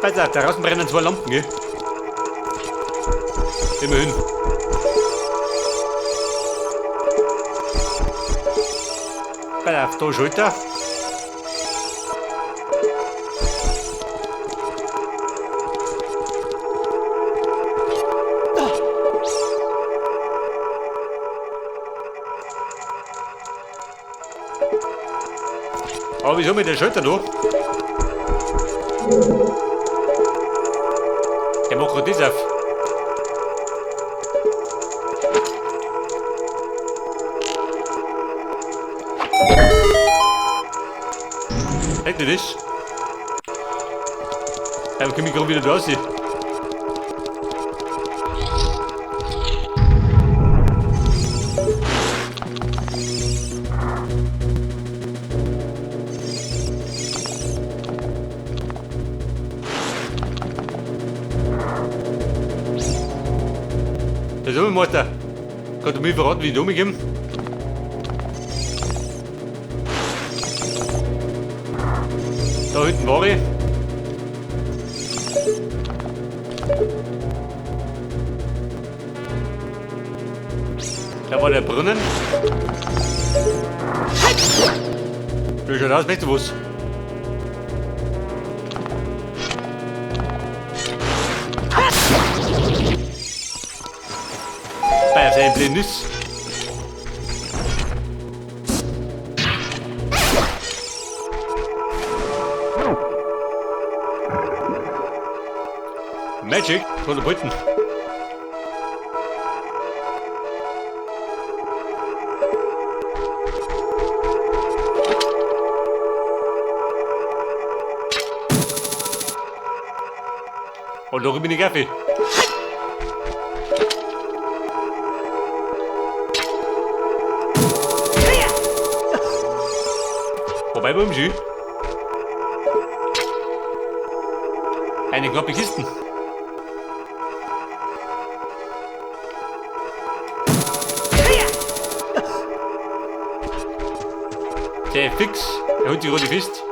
Pass auf, da draußen brennen zwei Lampen, gell? Immerhin. Pass auf, da Schalter. Aber wieso mit der Schalter da? Der macht grad das auf. Hätte das? Ja, komm ich gerade wieder da raus. Der Sommermeister, kannst du mir verraten, wie ich da rumkomme? Da hinten war ich. Da war der Brunnen. Wie schaut aus, weißt du was? Bei seinem Blindnis. Magic, Katapulten. Und da bin ich Kaffee. Vorbei beim Jus. Eine knappe Kisten. Der fix, er holt die rote Fist.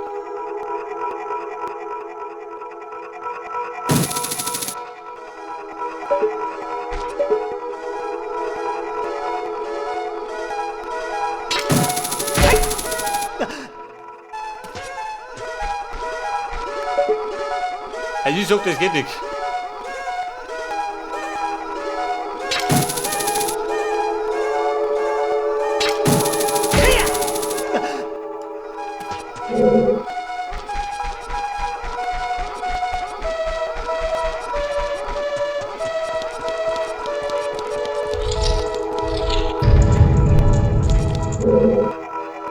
Also ich sag, das geht nicht.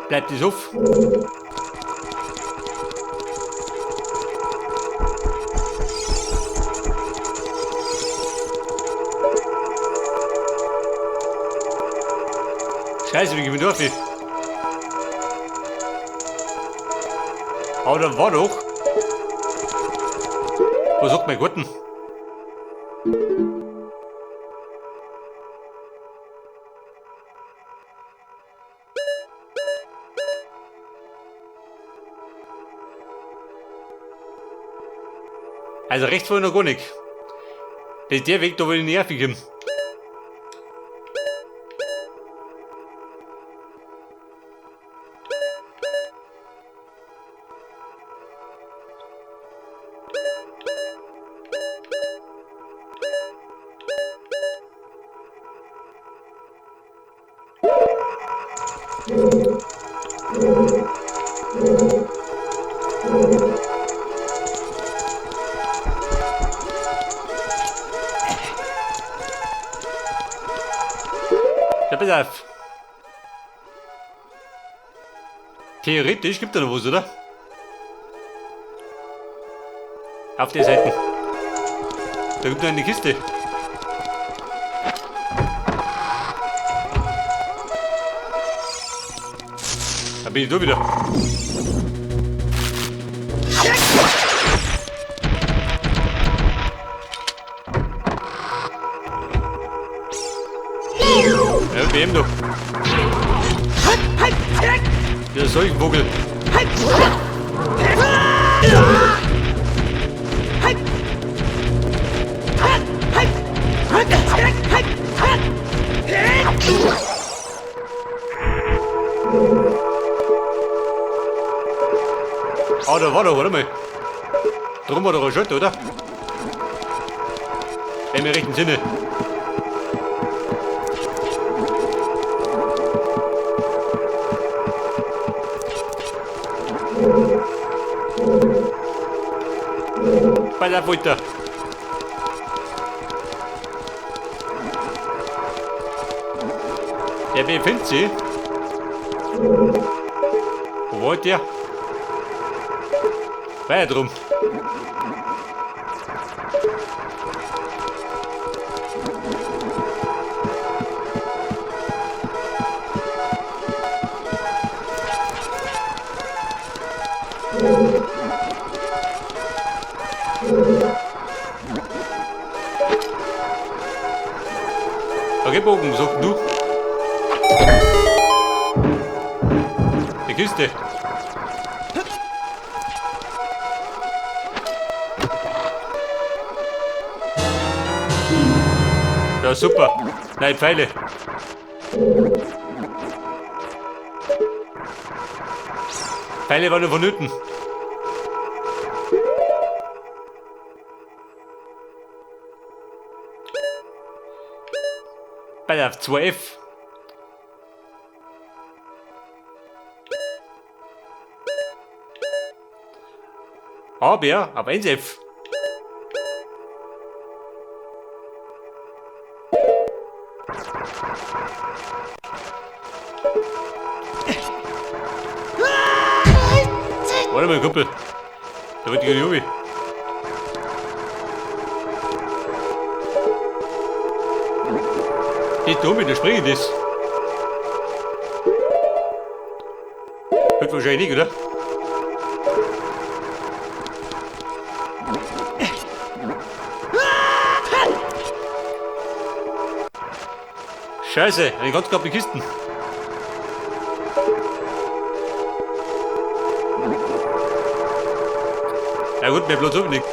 Bleibt es auf. Scheiße, wie gehen wir durch? Aber da war doch. Was sagt mein Garten? Also rechts war noch gar nicht. Das ist der Weg, da wo ich nervig bin. Ja, pass auf. Theoretisch gibt es da noch was, oder? Auf der Seite. Da gibt es noch eine Kiste. Da bin ich da wieder. Ja, wem doch? Ja, solch Vogel. war da, warte mal. Drum war doch ein Schott, oder? Im rechten Sinne. Pass auf, Alter. Der befindet sich. Wo wollt ihr? Weiter drum. Okay, Bogen, was sagst du? Die Kiste. Ja, super. Nein, Pfeile. Pfeile waren nur vonnöten. Bei der 2F. Aber auf 1F. Warte mal, Kumpel. Da wird die Jubi. Die Dumme, da springe ich das. Wird wahrscheinlich nicht, oder? Scheiße, eine ganz knappe Kisten. Ja gut, mehr Platz hab ich nicht.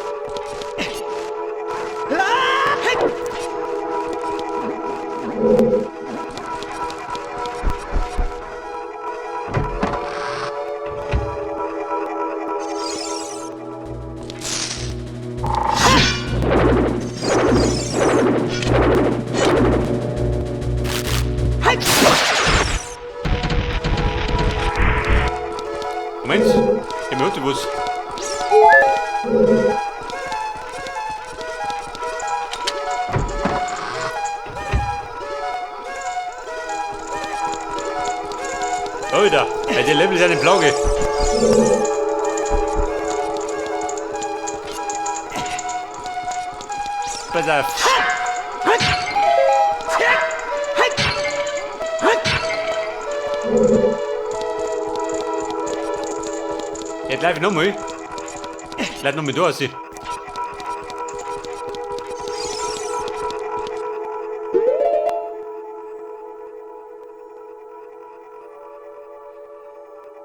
Moment, ich hab was. Alter, ja, der Level ist eine Plage. Pass auf. Jetzt lauf ich nochmal. Bleib nochmal da, sie.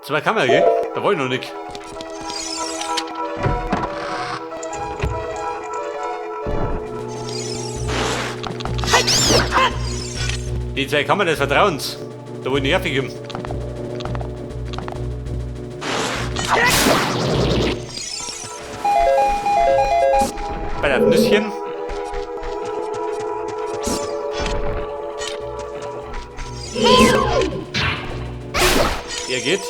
Zwei Kammer, gell? Da wollte ich noch nicht. Die zwei Kammern des Vertrauens. Da wollte ich nicht geben. Bei der Nüsschen. Er geht.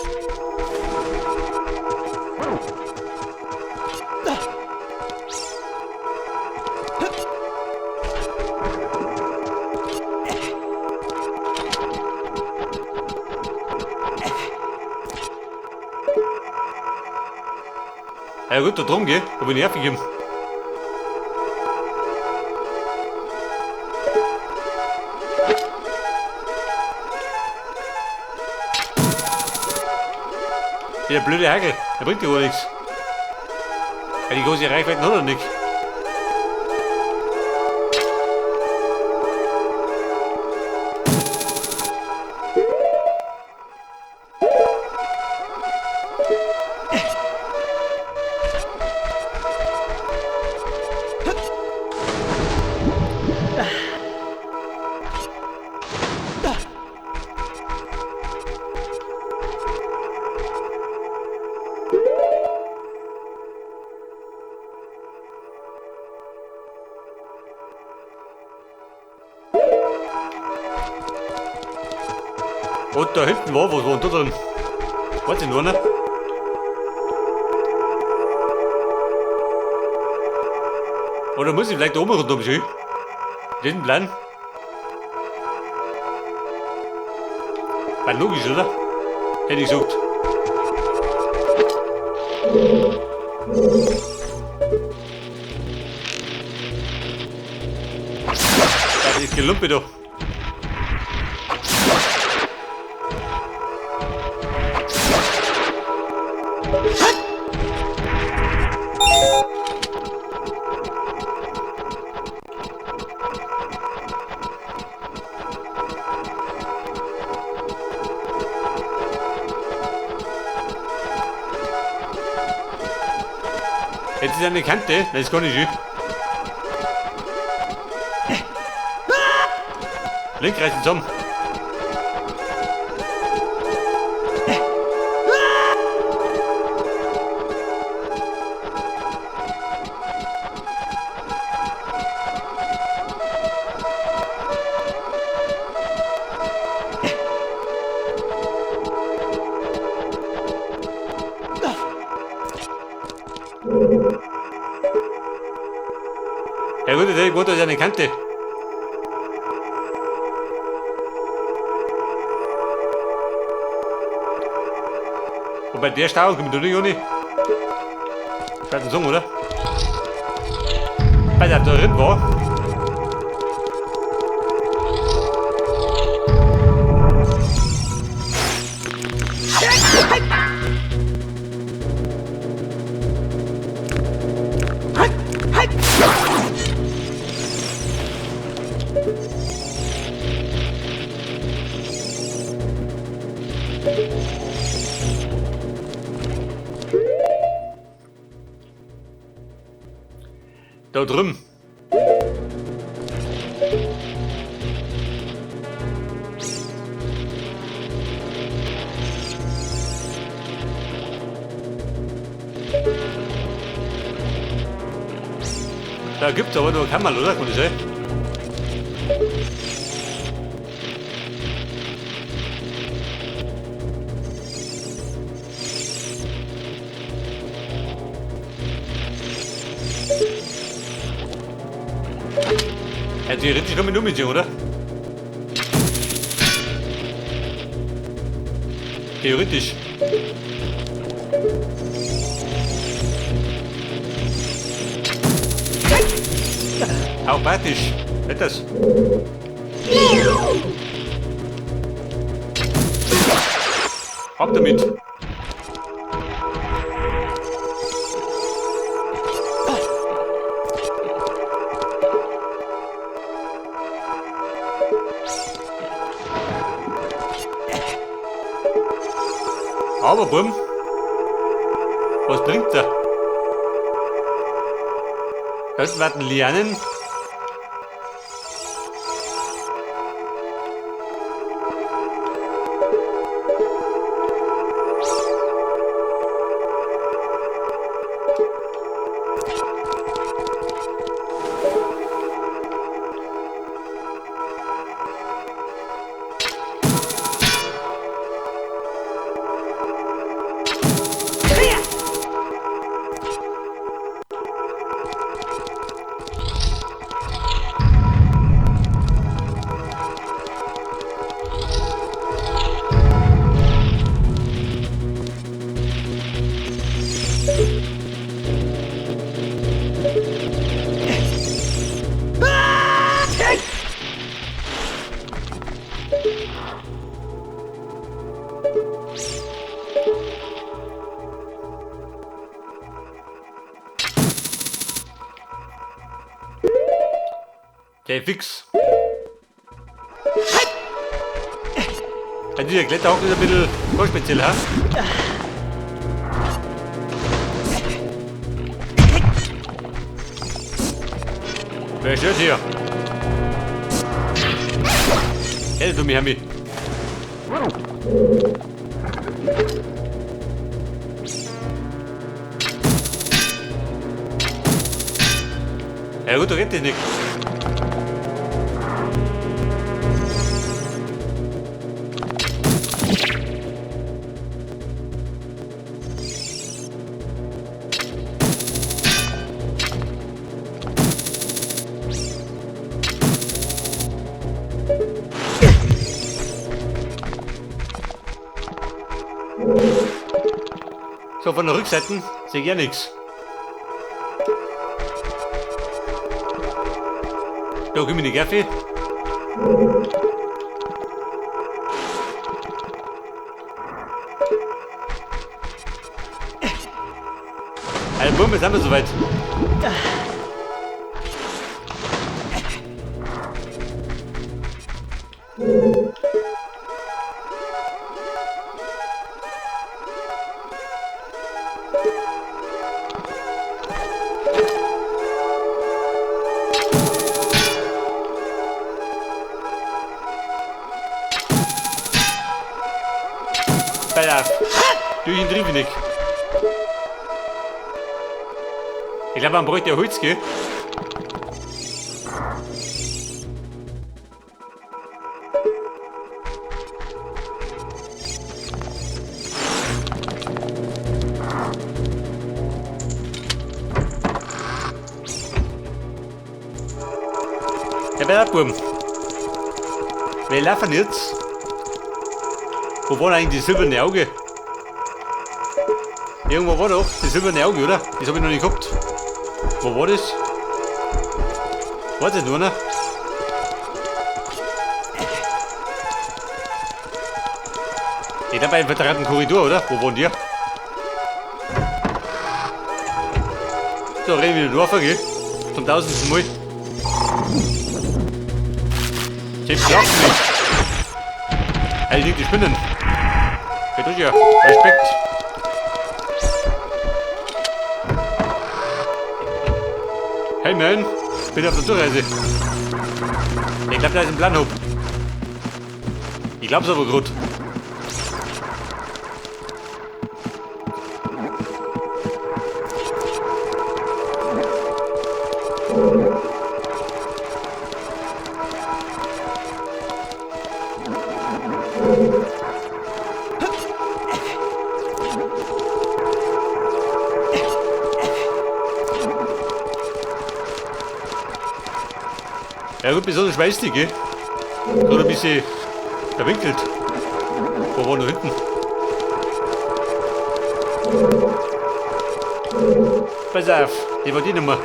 Ja gut, da drum geh, da bin ich aufgegeben. Der blöde Hagel, der bringt dir gar nichts. Ja, die große Reichweite hat er nicht. Und da hinten war was, war denn da drin? Weiß ich noch nicht. Oder muss ich vielleicht da oben rundum schauen? Den Plan? War logisch, oder? Hätte ich gesagt. Das ist Gelumpe doch. Jetzt ist eine Kante, das kann ich schon. Link reißen zusammen. Ja gut, der gut, ist eine Kante. Und bei der Stauung kommt du nicht ohne. Scheiße Song, oder? Bei der drin war. Da drüben. Da gibt's aber nur Kammerl, oder? Kann ich sehen? Ja, theoretisch kann man nur mitziehen, oder? Theoretisch. Auch praktisch. Nicht das? Ab damit. Aber bumm, was bringt der? Das werden Lianen. Der fix. Also dieser Kletterhock ist ein bisschen speziell, ha? Wer stört hier? Hey, du mich, Hermi. Ja gut, da geht das nicht. So von der Rückseite sehe ich ja nichts. Da gib mir die Kaffee. Also, Bumm, jetzt haben wir soweit. Pass auf. Durch den Triebnick. Ich glaube, man bräuchte ja Holz, gell? Ja, pass auf, Buben. Wir laufen jetzt. Wo war eigentlich die silberne Auge? Irgendwo war doch die silberne Auge, oder? Das hab ich noch nicht gehabt. Wo war das? War das nur noch? Ich glaube, beim vertrauten Korridor, oder? Wo waren die? So, reden wir wieder drauf, gell? Zum 1000. Mal. Selbst jagt mich. Hey, die Spinnen. Geht durch ja. Respekt. Hey man, bin auf der Tourreise. Ich glaub, da ist ein Planhof. Ich glaub's aber grad. Ja gut, besonders schweißig, gell? So ein bisschen verwinkelt. Wo war noch hinten? Pass auf, die war die Nummer.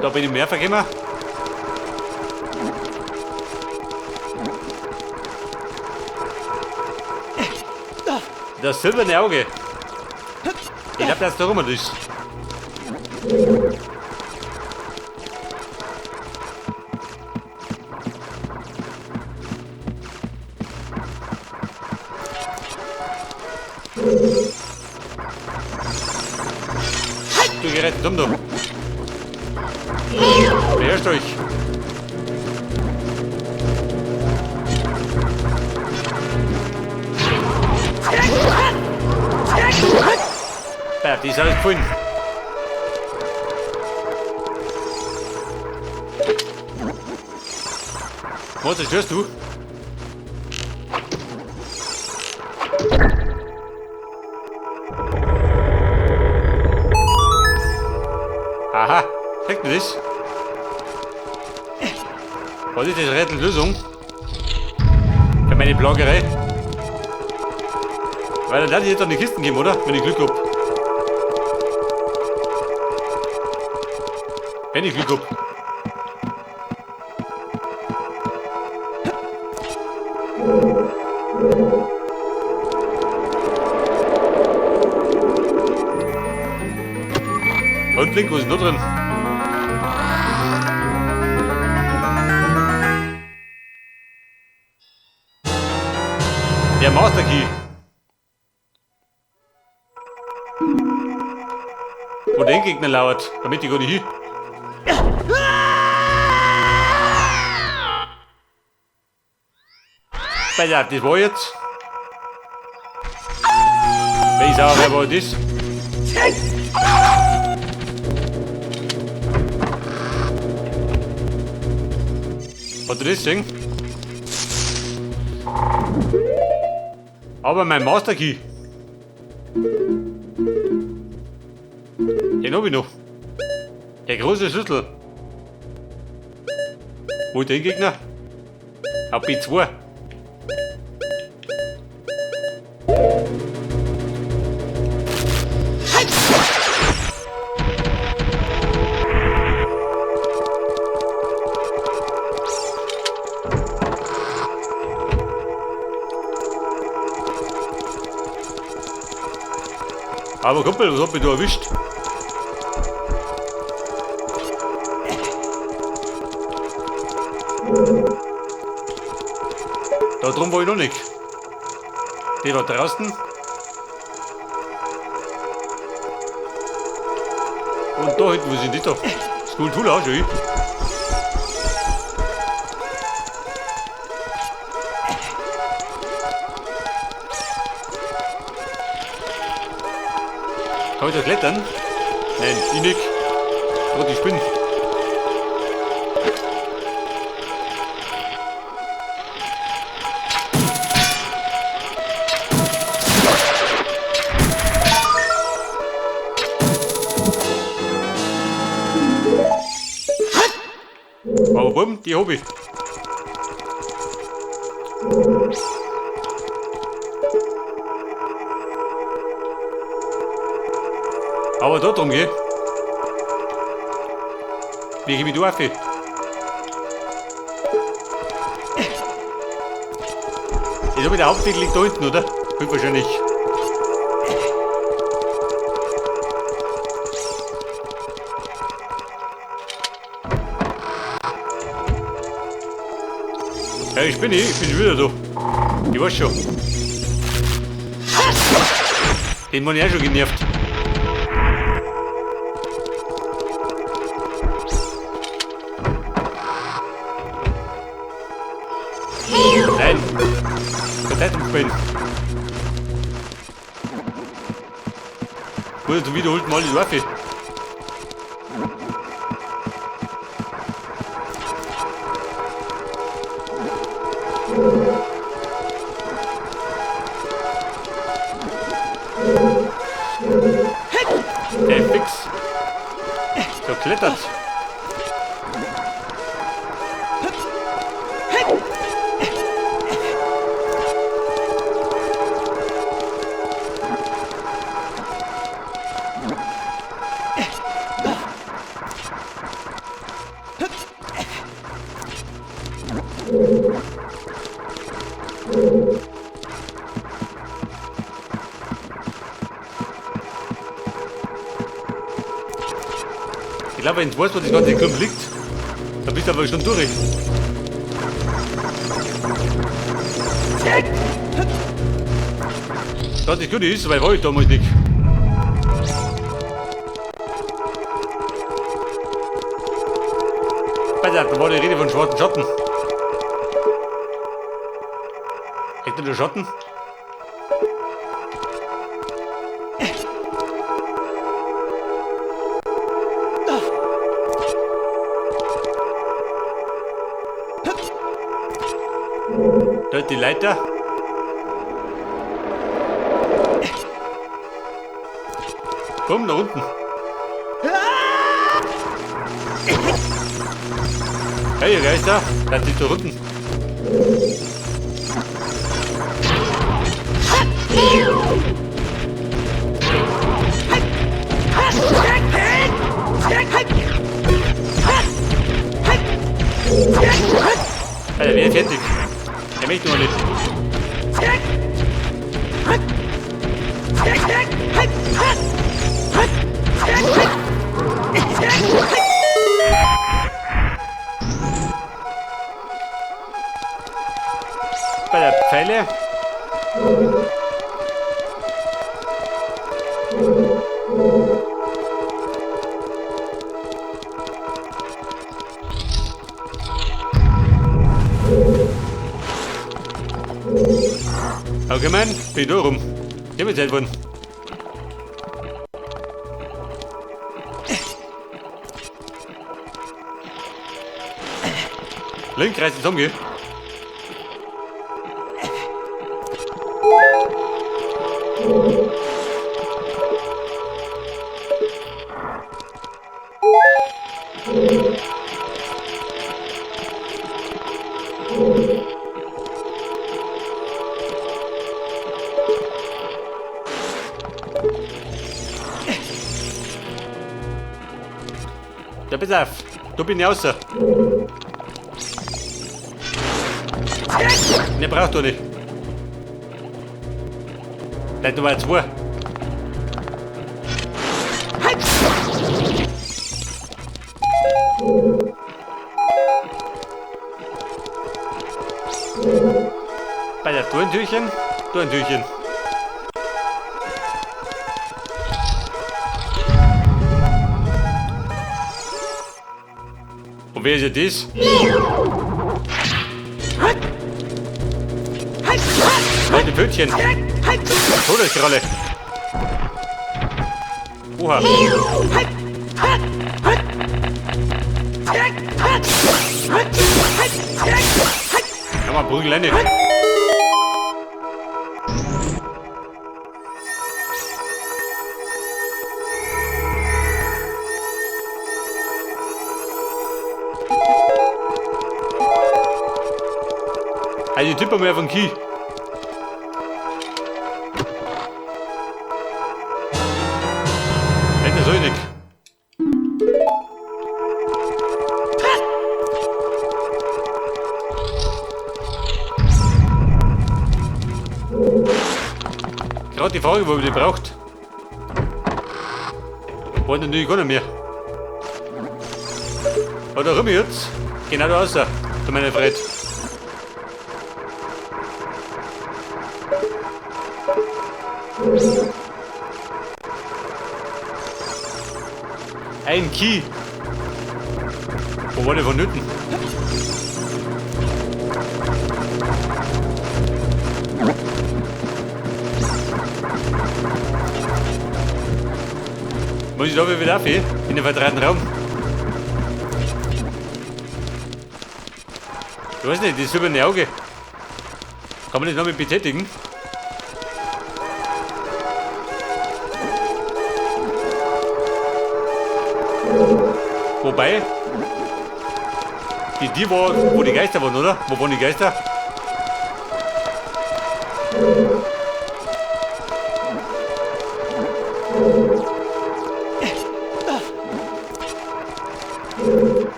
Da bin ich mehr vergessen. Das silberne Auge. Ich glaub, das ist da rum ist. Du gerettet dumm, du. Beherrscht euch. Ja, die ist alles gefunden. Was zerstörst du? Aha, kriegt man das? Was ist das Rätsel-Lösung? Für meine Bloggerei? Weil dann hat ich jetzt an die Kisten geben, oder? Wenn ich Glück hab. Wenn ich Glück hab. Und Link, wo ist denn da drin? Der Master Key. Wo der Gegner lauert, damit ich gar nicht hin. Pass auf, das war jetzt. Welche Sauerei war das? Hat du das gesehen? Aber mein Master Key. Den hab ich noch. Der große Schlüssel. Wo ist der Gegner? Auf B2. Aber Kumpel, was hat mich da erwischt? Da drum war ich noch nicht. Die war draußen. Und da hinten, wo sind die da? School Tool auch schon. Kann ich da klettern? Nein, ich nicht. Gerade die Spinnen. Aber bumm, die hab ich. Aber da drum geh. Wie geh ich da auf? Ich hab der Hauptweg liegt da hinten, oder? Höchstwahrscheinlich. Ja, ich bin wieder da. Ich weiß schon. Den war ich auch schon genervt. Nein! Keine Zeit zum Spielen. Wurde zum wiederholten Mal die Waffe. Der fix. So klettert. Ich glaube, wenn du weißt, wo das ganze Klump liegt, dann bist du aber schon durch. Das ist gut ist, weil war ich damals nicht. Alter, da war die Rede von schwarzen Schatten. Echt nur der Schatten? Da ist die Leiter. Komm, da unten. Hey, ihr Geister, da ist da unten. Alter, wer ist fertig? Der möchte noch nicht. Bei der Pfeile. Allgemein bin ich da rum. Ich hab jetzt Zeit geworden. Link reißt zusammen, gell? Ja, pass auf. Da bin ich außer. Ne, braucht du nicht. Bleib Nummer 2. Bei der Türentürchen, Türentürchen. Und wer ist das? Alte Pötchen. Todesrolle. Oha. Nochmal Prügel rein. Also tippe mal von Key. Das soll ich nicht. Gerade die Frage, wo man die braucht. Wollen natürlich gar nicht mehr. Oder rum jetzt? Genau da raus, zu meiner Fred. Ein Key. Wo war der vonnöten? Muss ich da wieder auf, in den vertrauten Raum? Ich weiß nicht, das silberne Auge. Kann man das noch mit betätigen? Wobei, die war, wo die Geister waren, oder? Wo waren die Geister?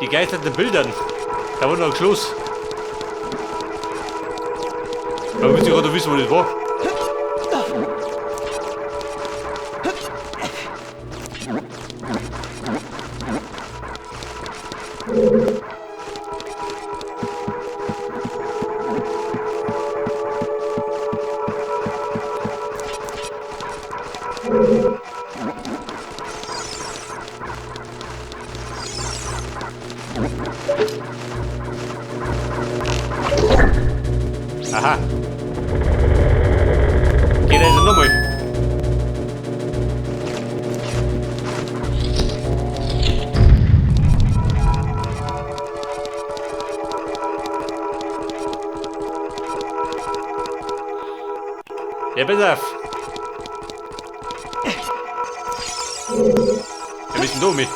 Die Geister in den Bildern. Da war noch ein Schloss. Da müsste ich gerade wissen, wo das war. Aha. Geht also nochmal. Ja, pass auf. Wir müssen da mit.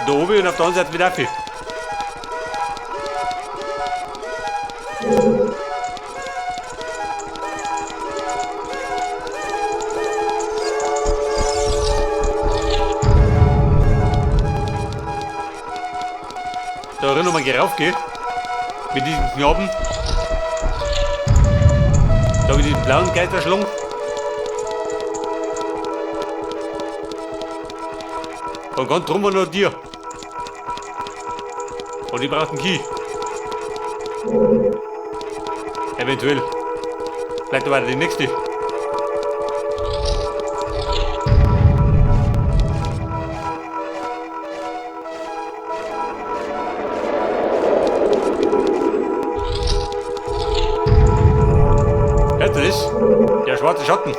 Da oben und auf der anderen Seite wieder auf. Da drin nochmal raufgeht. Mit diesen Knaben. Da mit diesem blauen Geisterschlung. Und ganz drum war noch dir. Und die braucht einen Key. Eventuell. Vielleicht aber die nächste. Hört ihr das? Der schwarze Schatten.